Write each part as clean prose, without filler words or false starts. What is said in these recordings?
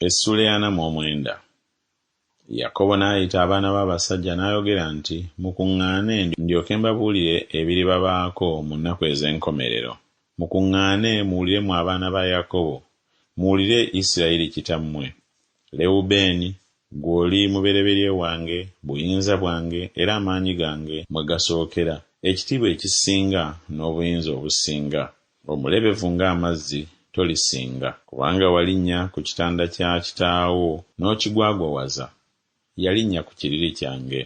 Essuula ey'ana mu omwenda. Yakobo n'ayita abaana be abasajja n'ayogera nti Mukuŋŋaane, ndyoke mbabuulire ebiribabaako mu nnaku ez'enkomerero. Mukuŋŋaane, muwulire mmwe abaana ba Yakobo, muwulire Isirayiri kitammwe. Lewubeeni, ggwe oli mubereberye wange, buyinza bwange, era amaanyi gange mwe gasookera, ekitiibwa ekisinga n'obuyinza obusinga. Omulebevu ng'amazzi, tolisinga. Kubanga walinnya ku kitanda kya kitaawo n'okigwagwawaza, yalinnya ku kiriri kyange.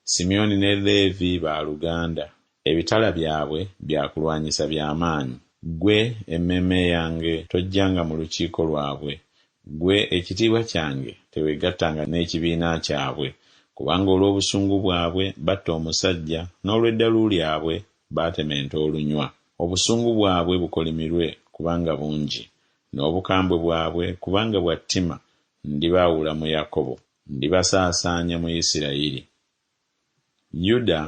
Simyoni ne Leevi ba luganda, ebitala byabwe bya kulwanyisa bya maanyi. Ggwe emmeeme yange tojjanga mu lukiiko lwabwe, ggwe ekitiibwa kyange teweegattanga n'ekibiina kyabwe, kubanga olw'obusungu bwabwe batta omusajja, n'olw'eddalu lyabwe baatema ente olunywa. Obusungu bwabwe bukolimirwe, kubanga bungi, n'obukambwe bwabwe, kubanga bwa ttima, ndibaawula mu Yakobo, ndibasaasaanya mu Isirayiri. Yuda,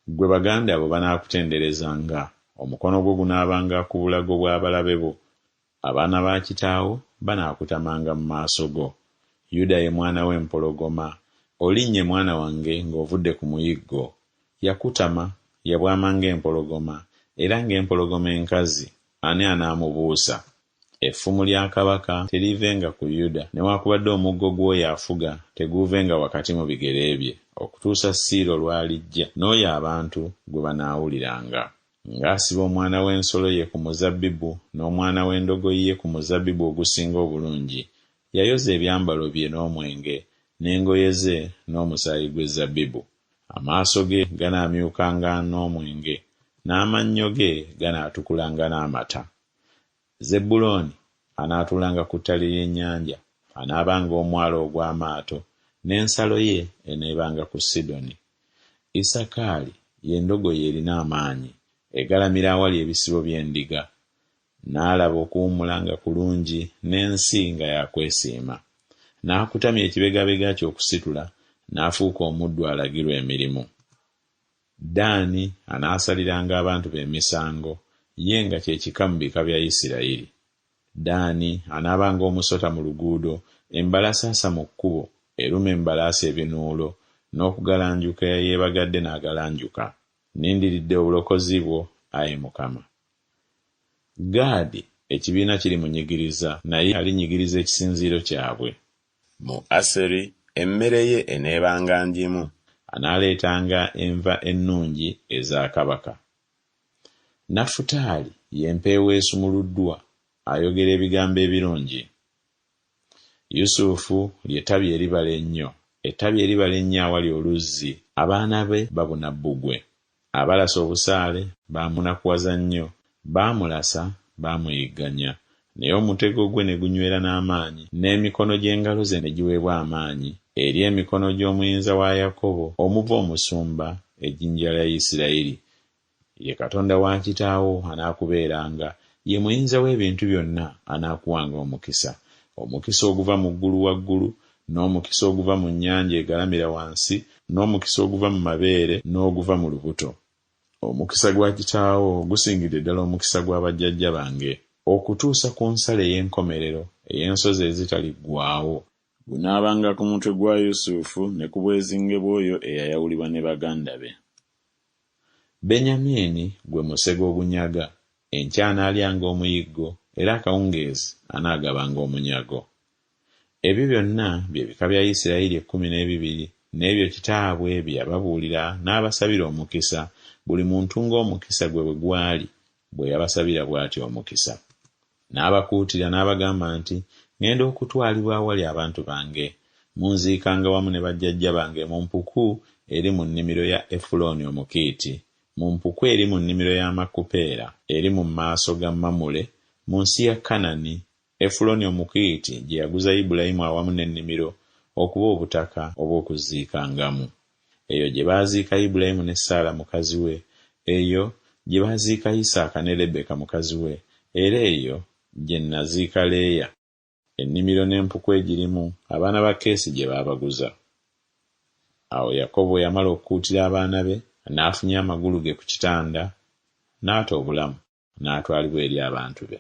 ggwe baganda bo banaakutenderezanga, omukono gwo gunaabanga ku bulago bw'abalabe bo, abaana ba kitaawo banaakutamanga mu maaso go. Yuda ye mwana w'empologoma, olinnye mwana wange ng'ovudde ku muyiggo. Yakutama, yabwama ng'empologoma, era ng'empologoma enkazi, ani anaamubuusa? Effumu lya kabaka teriivenga ku Yuda, newakubadde omuggo gw'oyo afuga teguuvenga wakati mu bigere bye, okutuusa Siiro lw'alijja, n'oyo abantu gwe banaawuliranga. Ng'asiba omwana w'ensolo ye ku muzabbibu, n'omwana w'endogoyi ye ku muzabbibu ogusinga obulungi, yayoza ebyambalo bye n'omwenge, n'engoye ze n'omusaayi gw'ezzabbibu. Amaaso ge ganaamyukanga n'omwenge, n'amannyo ge ganaatukulanga n'amata. Zebbulooni anaatuulanga ku ttale ly'ennyanja, anaabanga omwalo ogw'amaato, n'ensalo ye eneebanga ku Sidoni. Isakaali ye ndogoyi erina amaanyi, egalamira awali ebisibo by'endiga. N'alaba okuwummula nga kulungi, n'ensi nga ya kwesiima. N'akutamya ekibegabega kye okusitula, n'afuuka omuddu alagirwa emirimu. Ddaani anaasaliranga abantu be emisango, ye nga kye kika mu bika bya Isirayiri. Ddaani anaabanga omusota mu luguudo, embalasaasa mu kkubo, eruma embalaasi ebinuulo, n'okugalanjuka eyeebagadde n'agalanjuka. Nnindiridde obulokozi bwo, ayi Mukama. Gaadi ekibiina kirimunyigiriza, naye alinyigiriza ekisinziiro kyabwe. Mu Aseri emmere ye eneebanga ngimu. Anaaleetanga enva ennungi eza kabaka. Nafutaali ye mpeewo esumuluddwa, ayogera ebigambo ebirungi. Yusufu lye ttabi eribala ennyo, ettabi eribala ennyo awali oluzzi, abaana be babuna bbugwe. Abalasa obusaale baamunakuwaza nnyo, baamulasa, baamuyigganya. Naye omutego gwe ne gunywera n'amaanyi, n'emikono gy'engalo ze ne giweebwa amaanyi, eri emikono gy'Omuyinza wa Yakobo, omuva omusumba, ejjinja lya Isirayiri. Ye Katonda wa kitaawo anaakubeeranga, ye Muyinza w'ebintu byonna anaakuwanga omukisa, omukisa oguva mu ggulu waggulu, n'omukisa oguva mu nnyanja egalamira wansi, n'omukisa oguva mu mabeere n'oguva mu lubuto. Omukisa gwa kitaawo gusingidde ddala omukisa gwa bajjajja bange, okutuusa ku nsalo ey'enkomerero ey'ensozi ezitaliggwaawo. Gunaabanga ku mutwe gwa Yusufu ne ku bwezinge bw'oyo eyayawulibwa ne baganda be. Benyamini gwe musege ogunyaga, enkya anaalyanga omuyiggo, era akawungeezi anaagabanga omunyago. Ebyo byonna bye bika bya Isirayiri ekkumi n'ebibiri, n'ebyo kitaabwe bye yababuulira n'abasabira omukisa, buli muntu ng'omukisa gwe bwe gwali, bwe yabasabira bw'atyo omukisa. N'abakuutira n'abagamba nti, Ŋŋenda okutwalibwa awali abantu bange. Munziikanga wamu ne bajjajja bange mu mpuku eri mu nnimiro ya Efulooni Omukiiti, mu mpuku eri mu nnimiro ya Makupeera, eri mu maaso ga Mamule, mu nsi ya Kanani, Efulooni Omukiiti gye yaguza Ibulayimu awamu n'ennimiro okuba obutaka obw'okuziikangamu. Eyo gye baaziika Ibulayimu ne Saala mukazi we, eyo gye baaziika Isaaka ne Lebbeeka mukazi we, era eyo gye nnaziika Leeya. Ennimiro n'empuku egirimu, abaana ba Keesi gye baabaguza. Awo Yakobo bwe yamala okukuutira abaana be, n'afunya amagulu ge ku kitanda, n'ata obulamu, n'atwalibwa eri abantu be.